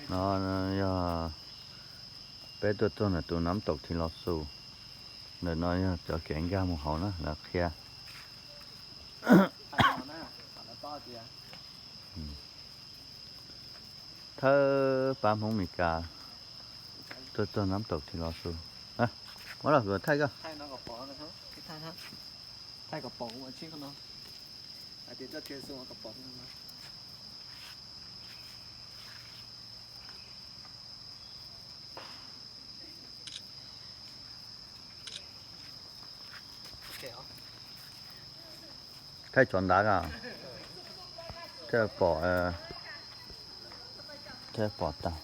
No yog peb tuaj txog ntawm tus nab taum Thi Lo Xu. Ntawm no yog cov kev nkag mus hauv na, lawv qhia. Thawj pab Hmoob Mes Kas tuaj txog nab taum Thi Lo Xu. Muab los kuv thaij koj. Thaij tsov ntav ko, thiaj pom, thiaj pom tag.